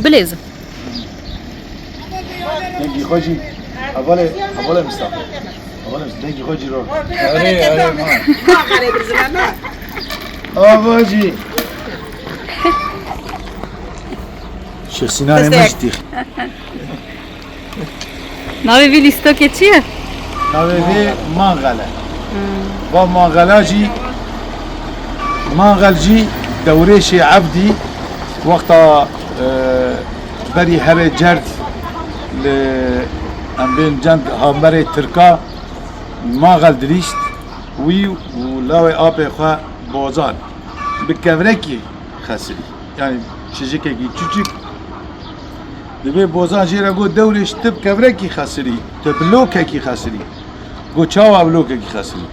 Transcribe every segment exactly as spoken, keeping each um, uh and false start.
Bilêzim. Dengî xwe jî hevalê, hevalê Mistefa. Hevalê Mistefa, dengî xwe jî ro. Erê, erê, ma. Ava jî. Şêxsînanê me jî tîx. Navê vî lîstokê çi ye? Navê vê Manxel e. Hmm. Va Manxela jî, Manxel jî Dewrêşê Evdî wexta, e, berî herê cerd li em bên cend hamerê Tirka Manxel dilîst wî û lawê apê xwe Bozan bi kevrekî xesirî. Yani çicikekî çiçik. Divê Bozan jê re got, Dewrêş, tu bi kevrekî xesirî, tu bi lokekî xesirî. Got, çawa bi lokekî xesirî?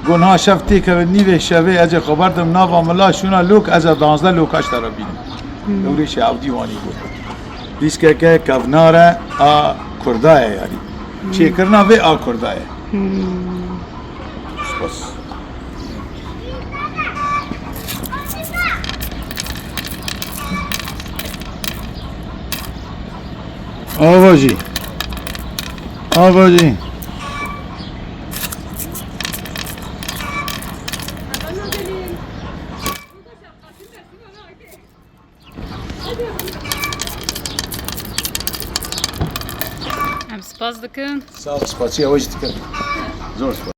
Got, niha şev têkeve nîvê şevê ez ê xwe berdim nava mila şûna lok, ez ê danzdeh loka ji te re bînim. Hmm. Dewrêşê Evdî wanî got. Dîskeke kevnar e a Kurda ye yani. Hmm. Çêkirina vê a Kurda ye. Hmm. Spas. Ava jî. Ava jî. Em spas dikin. Sağ ol, spasiya we jî dikim. Zor spas.